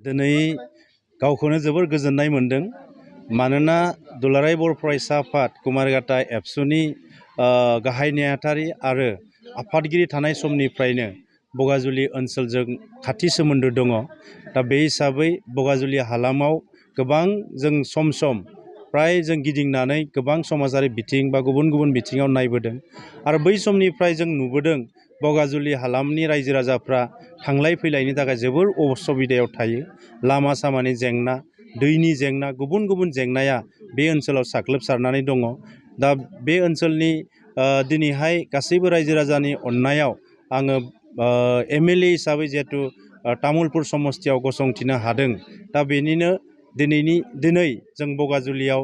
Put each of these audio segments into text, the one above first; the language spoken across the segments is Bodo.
दिनै गावखौनो जोबोर गोजोननाय मोनदों मानोना दुलाराय बर' फरायसा आफाद कुमारघाटा एबसुनि गाहाय नेहाथारि आरो आफादगिरि थानाय समनिफ्रायनो बगाजुलि ओनसोलजों खाथि सोमोन्दो दङ। दा बे हिसाबै बगाजुलि हालामाव गोबां जों सम सम प्राय जों गिदिंनानै गोबां समाजारि बिथिं बा गुबुन गुबुन बिथिङाव नायबोदों आरो बै समनिफ्राय जों नुबोदों बगाजुलि हालामनि रायजो राजाफ्रा थांलाय फैलायनि थाखाय जोबोर असुबिदायाव थायो। लामा सामानि जेंना, दैनि जेंना, गुबुन गुबुन जेंनाया बे ओनसोलाव साग्लोबसारनानै दङ। दा बे ओनसोलनि दिनैहाय गासैबो रायजो राजानि अननायाव आङो एमएलए हिसाबै जिहेतु तामुलपुर समस्तियाव गसंथिनो हादों। दा बेनिनो दिनै जों बगाजुलियाव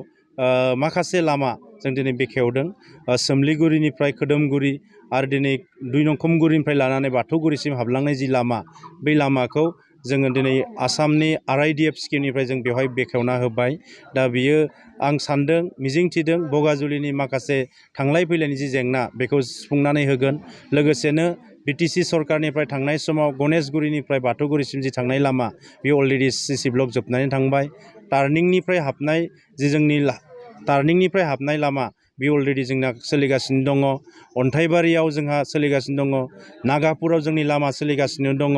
माखासे लामा जों दिनै बेखेवदों। सोमलिगुरिनिफ्राय खोदोमगुरि आरो दिनै 2 नं खुमगुरिनिफ्राय लानानै बाथौगुरिसिम हाबलांनाय जि लामा, बै लामाखौ जोङो दिनै आसामनि RIDF स्किमनिफ्राय जों बेवहाय बेखेवना होबाय। दा बियो आं सान्दों, मिजिंथिदों बगाजुलिनि माखासे थांलाय फैलायनि जि जेंना बेखौ सुफुंनानै होगोन। लोगोसेनो BTC सरकारनिफ्राय थांनाय समाव गणेशगुरिनिफ्राय बाथौगुरिसिम जि थांनाय लामा बेयो अलरेडि CC ब्लक जोबनानै थांबाय। टार्निंनिफ्राय हाबनाय लामा बेयो अलरेडि जोंना सोलिगासिनो दङ। अन्थाइबारियाव जोंहा सोलिगासिनो दङ। नागापुराव जोंनि लामा सोलिगासिनो दङ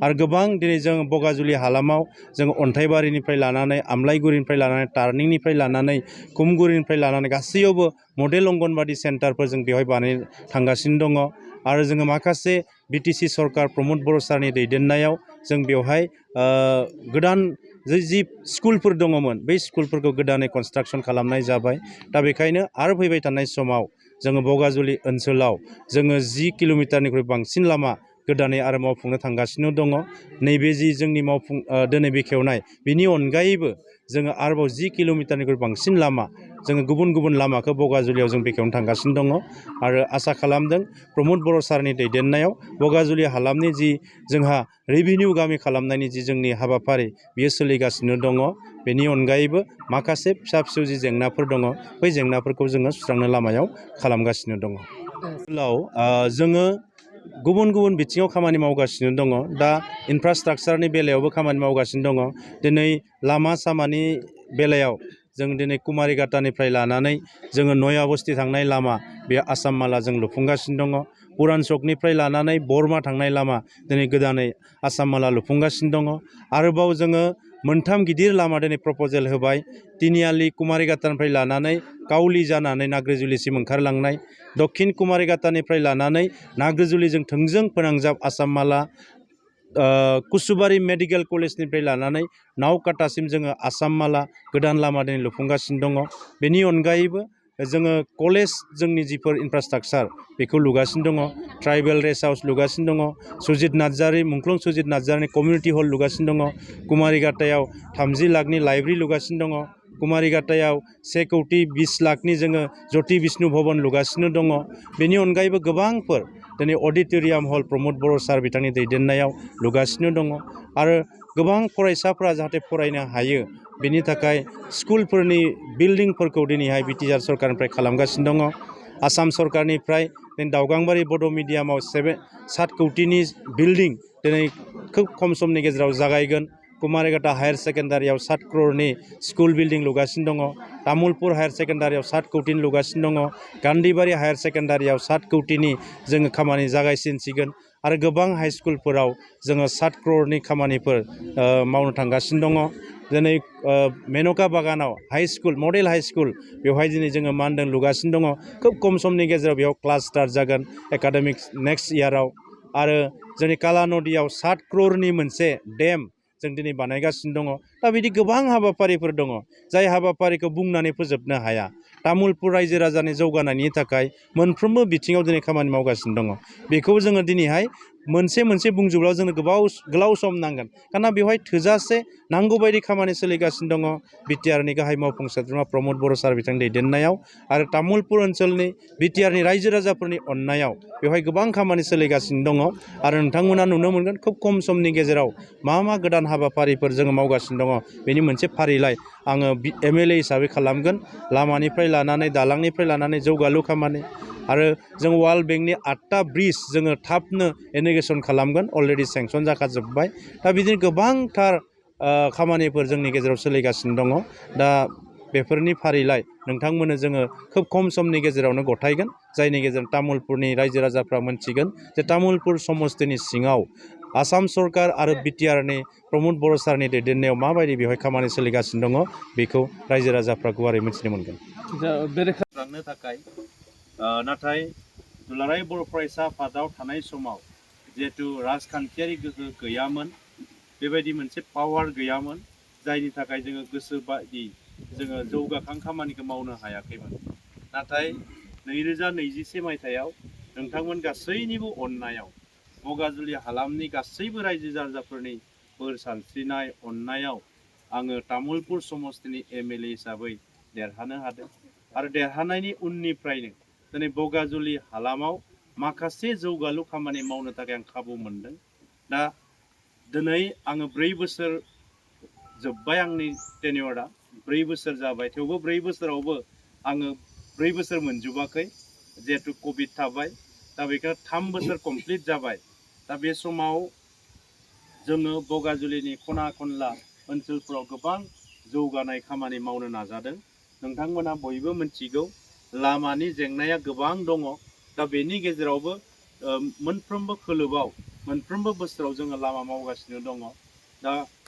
आरो गोबां दिनै जों बगाजुलि हालामाव जों अन्थाइबारिनिफ्राय लानानै आमलाइगुरिनिफ्राय लानानै टार्निंनिफ्राय लानानै खुमगुरिनिफ्राय लानानै गासैयावबो मडेल अंगनबादि सेन्टारफोर जों बेवहाय बानायनो थांगासिनो दङ। आरो जोङो माखासे BTC सरकार प्रमद बर' सारनि दैदेननायाव जों बेवहाय गोदान जि स्कुलफोर दङमोन बै स्कुलफोरखौ गोदानै कनस्ट्राक्सन खालामनाय जाबाय। दा बेखायनो आरो फैबाय थानाय समाव जोङो बगाजुलि ओनसोलाव जोङो 10 किल'मिटारनिख्रुइ बांसिन लामा गोदानै आरो मावफुंनो थांगासिनो दङ। नैबे जि जोंनि दिनै बेखेवनाय बिनि अनगायैबो जोङो आरोबाव 10 किल'मिटारनिख्रुइ बांसिन लामा जोङो गुबुन गुबुन लामाखौ बगाजुलियाव जों बेखेवनो थांगासिनो दङ आरो आसा खालामदों प्रमद बर' सारनि दैदेननायाव बगाजुलि हालामनि जि जोंहा रेभिनिउ गामि खालामनायनि जि जोंनि हाबाफारि बियो सोलिगासिनो दङ। बेनि अनगायैबो माखासे फिसा फिसौ जि जेंनाफोर दङ बै जेंनाफोरखौ जोङो सुस्रांनो लामायाव खालामगासिनो दङ। जोङो गुबुन गुबुन बिथिङाव खामानि मावगासिनो दङ। दा इनफ्रास्ट्राक्चारनि बेलायावबो खामानि मावगासिनो दङ। दिनै लामा सामानि बेलायाव जों दिनै कुमारिघाटानिफ्राय लानानै जोङो नया बस्ति थांनाय लामा बे आसाम माला जों लुफुंगासिनो दङ। पुरान सकनिफ्राय लानानै बरमा थांनाय लामा दिनै गोदानै आसाम माला लुफुंगासिनो दङ। आरोबाव जोङो मोनथाम गिदिर लामा दिनै प्रप'जेल होबाय। तिनिआलि कुमारिघाटानिफ्राय लानानै काउलि जानानै नाग्रिजुलिसिम ओंखारलांनाय, दक्षिण कुमारिघाटानिफ्राय लानानै नाग्रिजुलिजों थोंजों फोनांजाब आसाम माला, कुसुबारि मेडिकेल कलेजनिफ्राय लानानै नावकाटासिम जोङो आसाम माला गोदान लामा दिनै लुफुंगासिनो दङ। बेनि अनगायैबो जोङो कलेज जोंनि जिफोर इनफ्रास्ट्राक्चार बेखौ लुगासिनो दङ। ट्राइबेल रेस्ट हाउस लुगासिनो दङ। मुंख्लं सुजित नार्जारिनि कमिउनिटि हल लुगासिनो दङ। कुमारिघाटायाव 30 लाखनि लाइब्रेरि लुगासिनो दङ। कुमारिघाटायाव 1 कौटि 20 लाखनि जोङो ज्योति विष्णु भवन लुगासिनो दङ। बेनि अनगायैबो गोबांफोर दिनै अडिट'रियाम हल प्रमद बर' सार बिथांनि दैदेननायाव लुगासिनो दङ आरो गोबां फरायसाफ्रा जाहाथे फरायनो हायो बेनि थाखाय स्कुलफोरनि बिल्डिंफोरखौ दिनैहाय बिटिआर सरकारनिफ्राय खालामगासिनो दङ। आसाम सरकारनिफ्राय दावगांबारि बड' मिडियामाव 7 कौटिनि बिल्डिं दिनै खोब खम समनि गेजेराव जागायगोन। कुमारिघाटा हायार सेकेन्डारियाव 7 क्ररनि स्कुल बिल्डिं लुगासिनो दङ। तामुलपुर हायार सेकेन्डारियाव 7 कौटिनि लुगासिनो दङ। गान्धीबारि हायार सेकेन्डारियाव 7 कौटिनि जोङो खामानि जागायसिनसिगोन आरो गोबां हाइ स्कुलफोराव जोङो 7 क्ररनि खामानिफोर मावनो थांगासिनो दङ। दिनै मेनका बागानाव high school, model high school बेवहाय दिनै जोङो मा होनदों लुगासिनो दङ। खोब खम समनि गेजेराव बेयाव क्लास स्टार्ट जागोन एकाडेमिक नेक्स्ट इयाराव। आरो जोंनि काला नदियाव 7 क्ररनि मोनसे डेम जों दिनै बानायगासिनो दङ। दा बिदि गोबां हाबाफारिफोर दङ जाय हाबाफारिखौ बुंनानै फोजोबनो हाया। तामुलपुर रायजो राजानि जौगानायनि थाखाय मोनफ्रोमबो बिथिङाव दिनै खामानि मावगासिनो दङ। बेखौ जोङो दिनैहाय मोनसे बुंजोबब्ला जोंनो गोलाव सम नांगोन। मानोना बेवहाय थोजासे नांगौबायदि खामानि सोलिगासिनो दङ बिटिआरनि गाहाय मावफुं सोद्रोमा प्रमद बर' सार बिथांनि दैदेननायाव आरो तामुलपुर ओनसोलनि बिटिआरनि रायजो राजाफोरनि अननायाव बेवहाय गोबां खामानि सोलिगासिनो दङ आरो नोंथांमोना नुनो मोनगोन खोब खम समनि गेजेराव मा गोदान हाबाफारिफोर जोङो मावगासिनो दङ बेनि मोनसे फारिलाइ आङो एमएलए हिसाबै खालामगोन। लामानिफ्राय लानानै दालांनिफ्राय लानानै जौगालु खामानि आरो जों वार्ल्ड बेंकनि 8टा ब्रिज जोङो थाबनो इन'ग्रेसन खालामगोन। अलरेडि सेंसन जाखाजोब्बाय। दा बिदिनो गोबांथार खामानिफोर जोंनि गेजेराव सोलिगासिनो दङ। दा बेफोरनि फारिलाइ नोंथांमोननो जोङो खोब खम समनि गेजेरावनो गथायगोन, जायनि गेजेरजों तामुलपुरनि रायजो राजाफ्रा मोनथिगोन जे तामुलपुर समस्तिनि सिङाव आसाम सरकार आरो बिटिआरनि प्रमद बर' सारनि दैदेननायाव माबायदि बेवहाय खामानि सोलिगासिनो दङ बेखौ रायजो राजाफ्रा गुवारै मिथिनो मोनगोन। थांनो थाखाय नाथाय दुलाराय बर' फरायसा आफादाव थानाय समाव जिहेतु राजखान्थियारि गोहो गैयामोन, बेबायदि मोनसे पावार गैयामोन, जायनि थाखाय जोङो गोसो बायदि जोङो जौगाखां खामानिखौ मावनो हायाखैमोन। नाथाय 2021 मायथाइयाव नोंथांमोन गासैनिबो अननायाव बगाजुलि हालामनि गासैबो रायजो राजाफोरनि बोर सानस्रिनाय अननायाव आङो तामुलपुर समस्तिनि एमएलए हिसाबै देरहानो हादों आरो देरहानायनि उननिफ्रायनो दिनै बगाजुलि हालामाव माखासे जौगालु खामानि मावनो थाखाय आं खाबु मोनदों। दा दिनै आङो 4 बोसोर जोब्बाय, आंनि टेनियरा 4 बोसोर जाबाय, थेवबो 4 बोसोरावबो आङो 4 बोसोर मोनजोबाखै, जिहेतु कभिड थाबाय। दा बेखौ 3 बोसोर कमप्लिट जाबाय। दा बे समाव जोङो बगाजुलिनि खना खनला ओनसोलफोराव गोबां जौगानाय खामानि मावनो नाजादों। नोंथांमोना बयबो मिथिगौ लामानि जेंनाया गोबां दङ। दा बेनि गेजेरावबो मोनफ्रोमबो खोलोबाव मोनफ्रोमबो बोसोराव जोङो लामा मावगासिनो दङ। दा